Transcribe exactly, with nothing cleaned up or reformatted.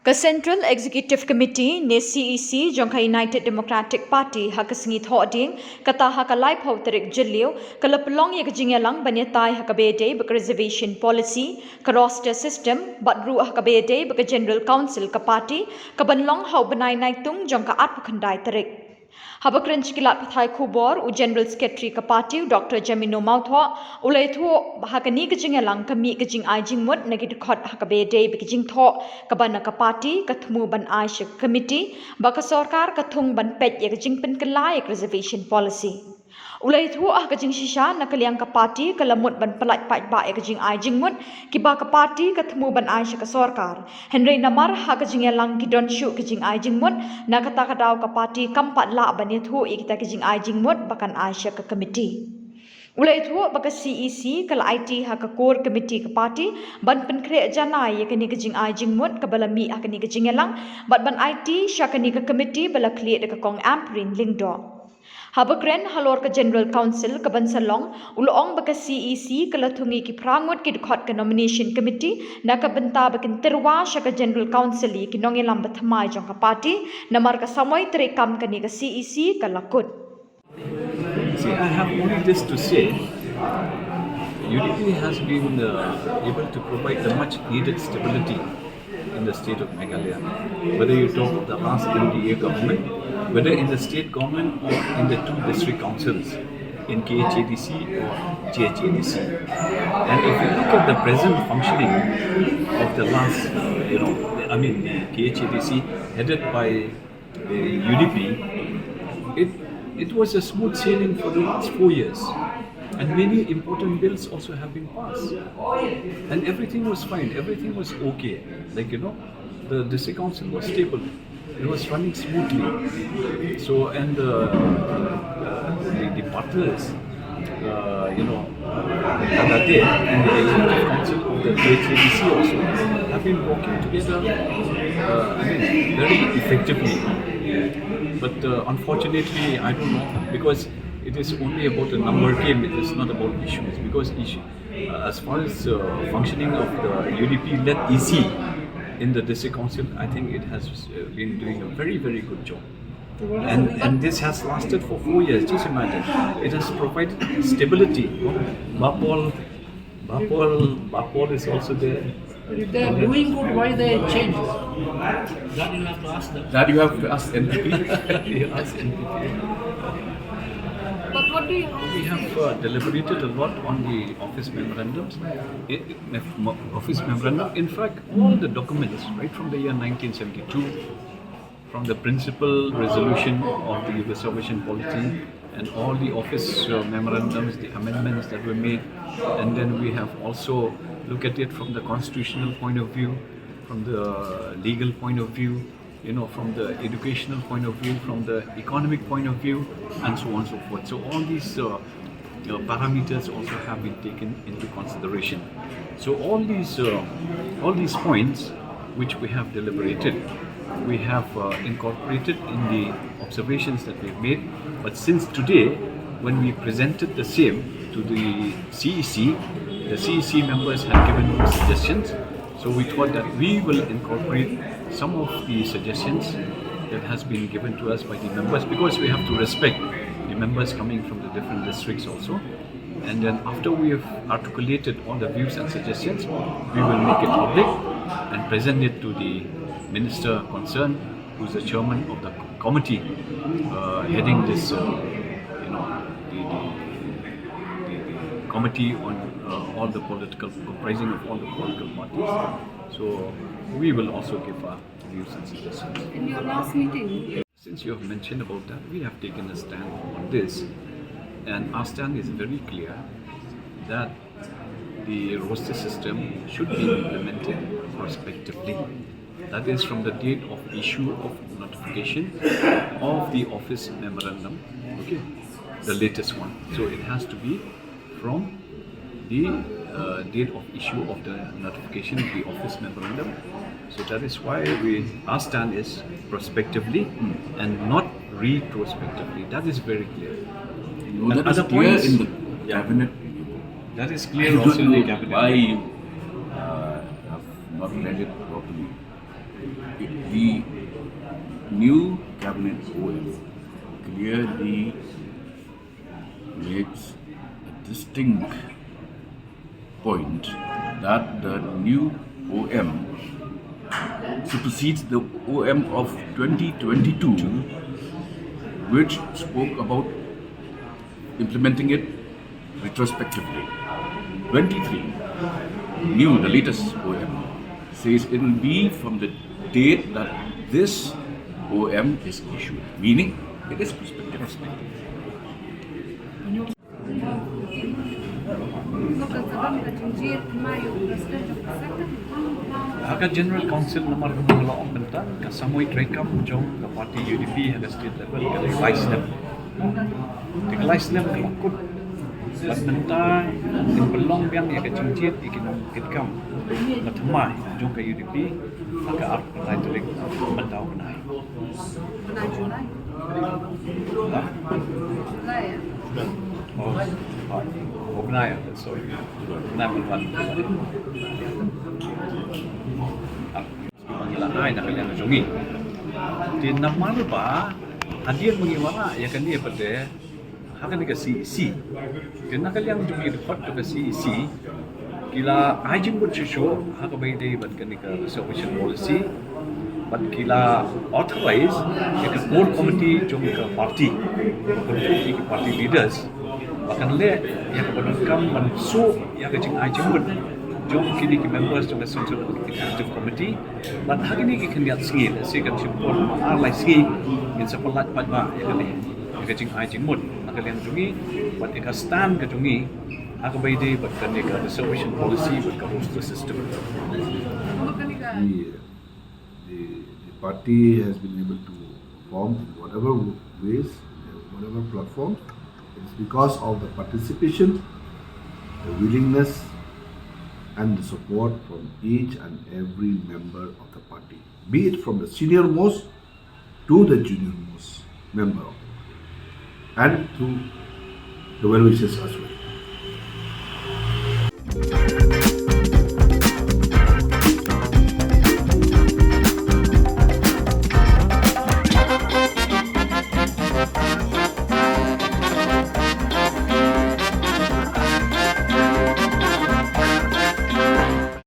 Ka Central Executive Committee ne C E C jong ka United Democratic Party ha ka sngi Thohdieng, kata ha ka laiphew tarik Jylliew, ka la pynlong ïa ka jingïalang ban ïatai ha kaba ïadei bad ka reservation policy, ka roster system, bad ruh ha kaba ïadei bad ka General Council ka party, kaban long ha u bnai Naitung jong ka arphew khyndai tarik. Haba kren sha ki lad pathai khubor, u General Secretary ka party, u Doctor Jamino Mawthoh, u la ïathuh ba ha kane ka jingïalang ka mih ka jingai jingmut na ki dkhot ha kaba ïadei bad ka jingthoh kaba na ka party ka thmu ban ai sha ka committee, ba ka sorkar ka thung ban peit ïa ka jingpynkylla ïa ka reservation policy. U la ïathuh ha ka jingshisha, na ka liang ka party ka la mut ban pyllait paidbah ïa ka jingai jingmut kiba ka party ka thmu ban ai sha ka sorkar. Hynrei namar ha ka jingïalang ki don shuh ka jingai jingmut, na kata ka daw ka party kam pat lah ban ïathuh ïa kita ki jingai jingmut ba kan ai sha ka committee. U la ïathuh ba ka C E C ka la aiti ha ka core committee ka party ban pynkhreh janai ïa kane ka jingai jingmut kaba la mih ha kane ka jingïalang, bad ban aiti sha kane ka committee ba la khlieh da ka Kong Ampareen Lyngdoh. Haba kren halor ka General Council kaban sa long, u la ong ba ka C E C ka la thung ïa ki phra ngut ki dkhot ka nomination committee na ka bynta ba kin tyrwa sha ka General Council ïa ki nongïalam bathymmai jong ka party, namar ka samoi treikam kane ka C E C ka la kut. See, I have only this to say, U D P has been uh, able to provide the much needed stability in the state of Meghalaya. Whether you talk of the last M D A government, whether in the state government or in the two district councils, in K H A D C or G H A D C. And if you look at the present functioning of the last, uh, you know, I mean, the K H A D C headed by the U D P, it, it was a smooth sailing for the last four years. And many important bills also have been passed. And everything was fine, everything was okay. Like, you know, the district council was stable, it was running smoothly. So, and the, uh, the, the partners, uh, you know, Nadate and the executive council of the K H A D C also have been working together, uh, I mean, very effectively. But uh, unfortunately, I don't know, because it is only about a number game, it is not about issues. Because issue, uh, as far as uh, functioning of the U D P led E C in the district council, I think it has uh, been doing a very, very good job. And, and this has lasted for four years. Just imagine. It has provided stability. Bapol, Bapol, Bapol is also there. If they are doing good, why they change? That you have to ask them. That you have to ask N P P. You ask N P P. But what do you have We to have say? Uh, deliberated a lot on the office memorandums. It, it, mef- mo- office memorandum. In fact, all the documents, right from the year nineteen seventy-two, from the principal resolution of the Yugoslav policy and all the office uh, memorandums, the amendments that were made, and then we have also looked at it from the constitutional point of view, from the legal point of view, you know, from the educational point of view, from the economic point of view, and so on and so forth. So all these uh, uh, parameters also have been taken into consideration. So all these uh, all these points which we have deliberated, we have uh, incorporated in the observations that we've made. But since today, when we presented the same to the C E C, the C E C members had given suggestions. So we thought that we will incorporate some of the suggestions that has been given to us by the members, because we have to respect the members coming from the different districts also. And then after we have articulated all the views and suggestions, we will make it public and present it to the minister concerned, who is the chairman of the committee uh, heading this, uh, you know, the, the, the, the committee on uh, all the political, comprising of all the political parties. So we will also give our views and suggestions. In your last meeting, Since you have mentioned about that, we have taken a stand on this, and our stand is very clear that the roster system should be implemented prospectively. That is from the date of issue of notification of the office memorandum, okay, the latest one. So it has to be from the uh, date of issue of the notification of the office memorandum. So that is why we our stand is prospectively and not retrospectively. That is very clear. No, And that is other clear points? In the Yeah. cabinet. That is I clear don't also in the know cabinet. Why you uh, have not read it properly. New cabinet O M clearly makes a distinct point that the new O M supersedes the O M of twenty twenty-two, which spoke about implementing it retrospectively. Twenty-three, new, the latest O M, says it will be from the date that this O M is issued, meaning it is prospective. Ha ka General Council namar ba nga la ong mynta, ka samoi treikam jong ka party U D P ha ka state level ka dei lai snem. Te ka lai snem ka la kut. Bad mynta ngin pynlong biang ïa ka jingjied ïa ki nongkitkam ba thymmai jong ka U D P ha ka arphew lai tarik mynta u bnai. Bnai July. Ha? July, ya? Oh, oh, u bnai, sorry. U bnai mynta. Ngi la ai na ka liang jong ngi. Te namar ba hadien ba ngi wanrah ïa kane pat de ha kane ka C E C. Te na ka liang jong ngi dkhot jong ka C E C ki la ai jingmut shuh shuh ha kaba ïadei bad kane ka reservation policy. Bad ki la authorize ïa ka core committee jong ka party, ba ka ki party leaders, ba kan leh ïa kaba donkam ban shuh ïa ka jingai jingmut jong kine ki members jong ka Central Executive Committee. Bad ha kine ki khyndiat sngi, lehse kan shim por ar lai sngi, ngin sa pynlait paidbah ïa kane, ïa ka jingai jingmut na ka liang jong ngi bad ïa ka stand ka jong ngi ha kaba ïadei bad kane ka reservation policy bad ka roster system. The, the, the party has been able to form in whatever ways, whatever platform. It is because of the participation, the willingness, and the support from each and every member of the party, be it from the senior most to the junior most member of the party, and to the well wishers as well.